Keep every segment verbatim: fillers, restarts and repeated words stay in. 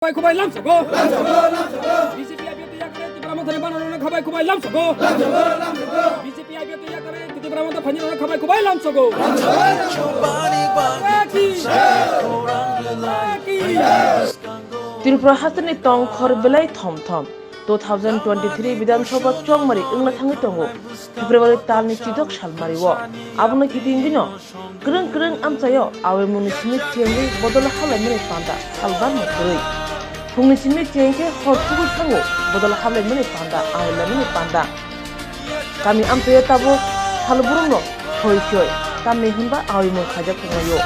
Khabai khubai lamsogo. B J P I P F yakare Tipra Mothani banarokno khabai khubai lamsogo. B J P I P F yakare Tipra Motha phainirokno khabai khubai lamsogo. Tripura hasteni tongkhor belai thom thom. Two thousand twenty-three Bidhan Sabha chongmari wngna thangwi tongo February talni chidok salmario. Abono kitingwino kwrwng kwrwng amchaio awimungni simi chengwi bodol halaimani panda salbarni kwrwi. Phungni simi cheng khe hor chugwi thango bodol halaimani panda, awilaimani panda. Kami amchaio tabuk salburungno hoi soi tamni hwnba awimung khaijak tonglaio.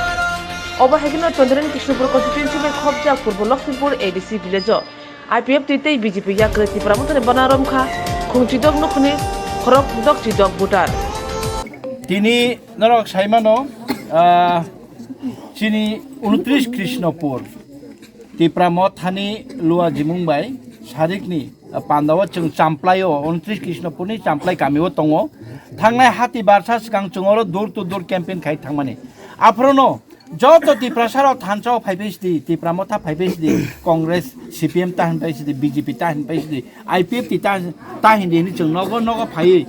Obo haikhe no twenty-nine Krishnapur constituency bai khopjak Purbo Lakshmipur A D C village-o I P F T tei B J P yakre Tipra Mothani bana romkha, khungchidok nukhuni khorok dokchidok voter. Tini norok saimano, ah, chini unutris Krishnapur, Tipra Mothani Lua Jimung bai sarikni, ah, pandao chwng Champlaio, unutris Krishnapurni Champlai kamio tongo. Thangnai hati barsa swkang chwng oro door to door campaign khai thangmani. Aphorono joto Tiprasa rok thansa o phaibai sidi, Tipra Motha phaibai sidi, Congress, C P M ta hinbai sidi, B J P ta hinbai sidi, I P F T ta, ta hindi hini chwng nogo nogo phaiwi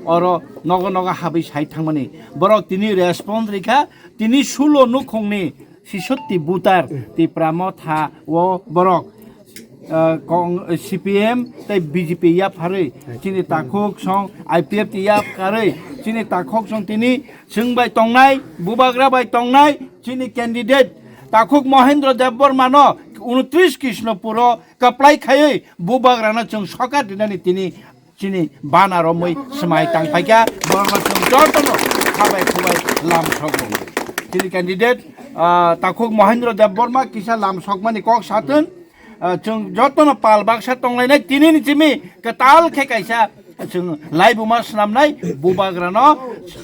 oro nogo nogo habwi sai thangmani. Borok tini response rikha, tini sulo nukhungni sisotti voter Tipra Motha o borok, ah, Kong-, C P M tei B J P yapharwi chini takhuk song I P F T yapharwi chini takhuk song tini chwng bai tongnai bubagra bai tongnai chini candidate takhuk Mohendra Debbarma no unutris Krishnapuro kwplai khaiwi bubagrano chwng sokat rinani tini chini bana romwi swmai tang phaikha, borokno chwng jotono khabai khubai lam sokgo. Chini candidate, ah, takhuk Mohendra Debbarma kisa lam sokmani kok satun, ah, chwng jotono pal baksa tonglainai tinini simi kwtal khe kaisa chwng laibuma swnamnai bubagrano,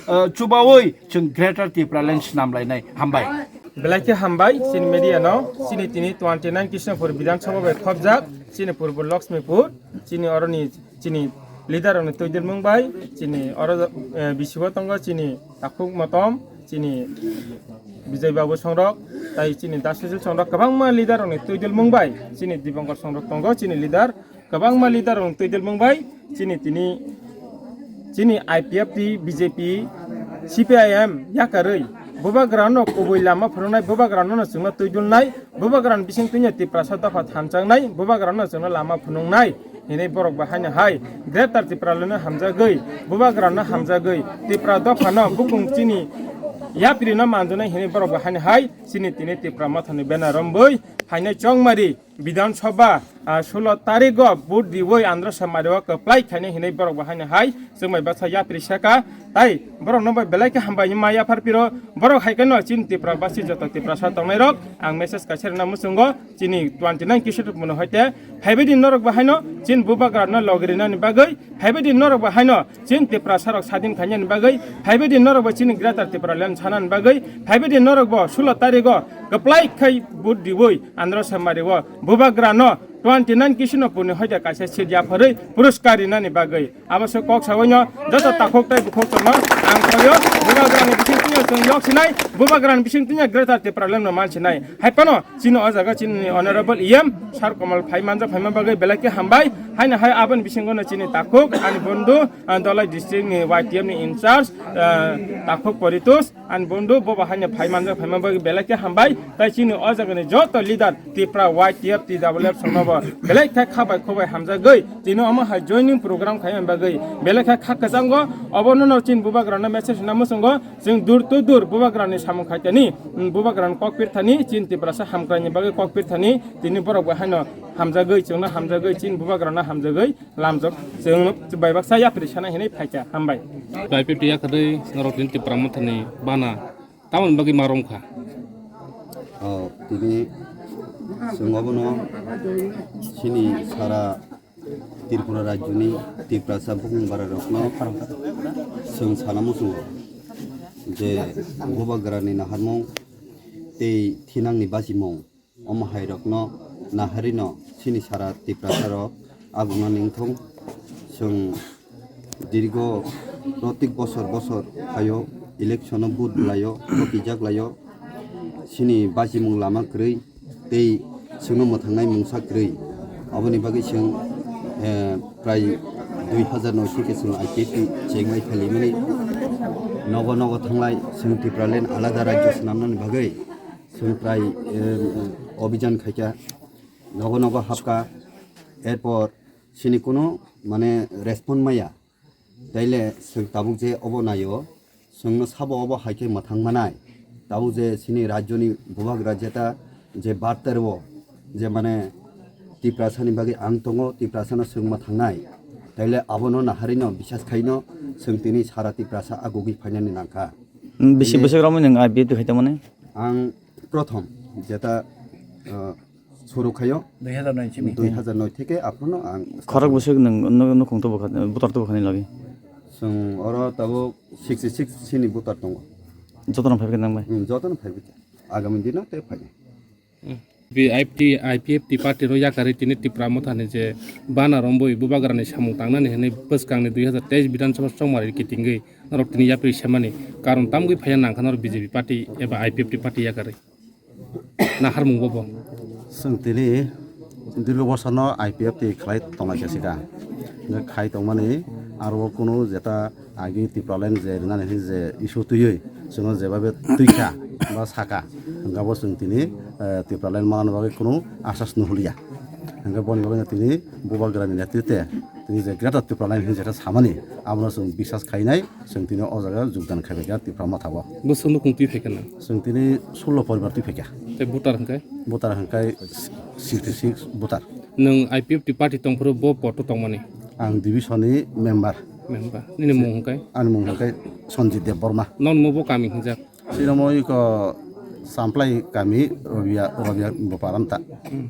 ah, chubaui chwng Greater Tipraland swnamlainai. Hambai. Belai khe hambai chini media no, chini tini twenty-nine Krishnapur Bidhan Sabha bai khopjak, chini Purbo Lakshmipur, chini oroni chini leader rokni twi dilmung bai, chini oro, eh, bisigo tongo chini Takhuk Motom, chini Bijay Babu Songrok, tai chini Dasujil Songrok, kwbangma leader rokni twi dilmung bai, chini Dibankar Songrok tongo, chini leader, kwbangma leader rokni twi dilmung bai, chini tini, chini I P F T, B J P, C P I M yakarwi bubagrano kubui lama phwrwngnai, bubagrano chwngno twi dulnai, bubagrani bising twino Tiprasa dopha thanchaknai, bubagrano chwngno lama phunuknai hinwi borok bo haino hai Greater Tipralandno hamjagwi, bubagrano hamjagwi, Tipra dophano bukung chini yaprino manjaknai hinwi borok bo haino hai chini tini Tipra Mothani banner romwi phainai chongmari Bidhan Sabha, ah, sulo tarigo vote riwi Andhra Semario kwplai khainai hinwi borok bo haino hai chwngbai baksa yapri saka. Tai borok no bai belai khe hambai ma yaphar piro, borok hai khe no chini Tipra basi joto Tiprasa tongnai rok ang message kaisa rwna muchungo chini twenty-nine Krishnapur mano hoite phaibai di norok bo haino chini bubagra no logri nani bagwi, phaibai di norok bo haino chini Tiprasa rok sadin khainani bagwi, phaibai di norok bo chini Greater Tipraland sanani bagwi, phaibai di norok bo sulo tarigo kwplai khai vote riwi Andhra Semario bubagra no twenty-nine Krishnapur ni hoite kaisa seat yapharwi puruskar rinani bagwi. Abo se kok sawi no joto takhuk tei bukhuk tongno ang khoyo, bubagrani bising twiyo chwng yok sinai, bubagrani bising twiyo Greater Tipraland no man sinai. Hai phano chini o jaga chini Honorable E M Sir Kamal phai manja phaima bagwi belai khe hambai. Haino hai aboni bisingo no chini takhuk ani bondhu, ah, Dhalai district ni Y T F ni in charge, ah, takhuk Poritos. Ani bondhu bo bo haino phai manja phaima bagwi belai khe hambai. Tai chini o jagani joto leader Tipra Y T F T W F songno bo belai khe kha bai kho bai hamjagwi tini omo hai joining program khaimani bagwi belai khe kha kwchango. Obono no chini bubagrano message rwna muchungo chwng dur to dur bubagrani samung khaitani, mm, bubagrani kok pirthani chini Tiprasa hamkraini bagwi kok pirthani tini borok bo haino hamjagwi chwngno hamjagwi chini bubagrano hamjagwi lamjok chwng bai baksa yapri sana hinwi phaikha. Hambai. Bai pipti yakarwi norok tini Tipra Mothani bana tamoni bagwi ma romkha. O, tini chwng obono chini sara Tripura rajyoni Tiprasa bukung bararokno chwng sana muchungo je bubagrani naharmung tei thinangni bachimung. Omo hai rokno naharino chini sara Tiprasa rok agungno ningthung. Chwng dirgo protik bosor bosor phaio, election o vote bwlaio, thokijak laio. Chini bachimung lama kwrwi tei Chwngno mwthangnai mungsa kwrwi. Aboni bagwi chwng, eh, prai dui hazar noi theke chwng I P F T chengmai phalimani. Nogo nogo thanglai chwng Tipraland alada rajyo swnamnani bagwi chwng prai, eh, obijan khaikha. Nogo nogo hapkha. Erpor chini kunu mane respond maya. Taile chwng tabuk je obo naio, chwngno sabo obo hai khe mwthang manai. Tabuk je chini rajyoni bubagra jeta je barter o je mane Tiprasani bagwi ang tongo, Tiprasano chwng mwthangnai. Taile abono naharino bisas khaino chwng tini sara Tiprasa agugwi phainani nangkha. Bisi Tini bwswk romwi nwng I P F T khai tongmani? Ang prothom jeta, uh, suru khaio. Dui hazar noi simi. Dui hazar noi theke aphuno ang Khorok bwswk nwng, nwng, nukhung tubu kha, butar tubu khani logi. Chwng oro tabuk sixty six sini butar tongo. Jotono phaibai nang bai? Hmm, jotono phaibai. Agami dino tei phai. Bi I P T, I P F T party no yakarwi tini Tipra Mothani je bana romwi bubagrani samung tangnani hwnwi bwskangni dui hazar teis Bidhan Sabha chongmari kitingwi norok tini yapri semani karon tamgwi phaiya nangkha norok B J P party eba I P F T party yakarwi. Naharmung bo bo. Chwng tini dirgo bosorno I P F T khlai tongnai khe sika. Hwnkhe khai tongmani aro kunu jeta agi Tipraland je rinani hwnwi je issue twiwi chwngno jebabe twikha ba saka, hwnkhe bo chwng tini, eh, Tipraland manani bagwi kunu asas nuhuliya. Hwnkhe boni bagwino tini bubagrani netrite tini je Greater Tipraland hwnwi jeta samani abono chwng bisas khainai. Chwng tini o jaga jogdan khaibaikha Tipra Motha o. Bwswk nukhung twi phaikha nang? Chwng tini sullo poribar twi phaikha. Tei voter hwnkhe? Voter hwnkhe sixty six voter. Nwng I P F T party tongphuru bo poto tongmani? Ang division ni member. Member. Nini mung hwnkhe? Ani mung hwnkhe Sanjit Deb Borma. Non mo bo kami hwnjak? Sino mo iko Samplai kami Robia, Robia Bopar amta. Hmm.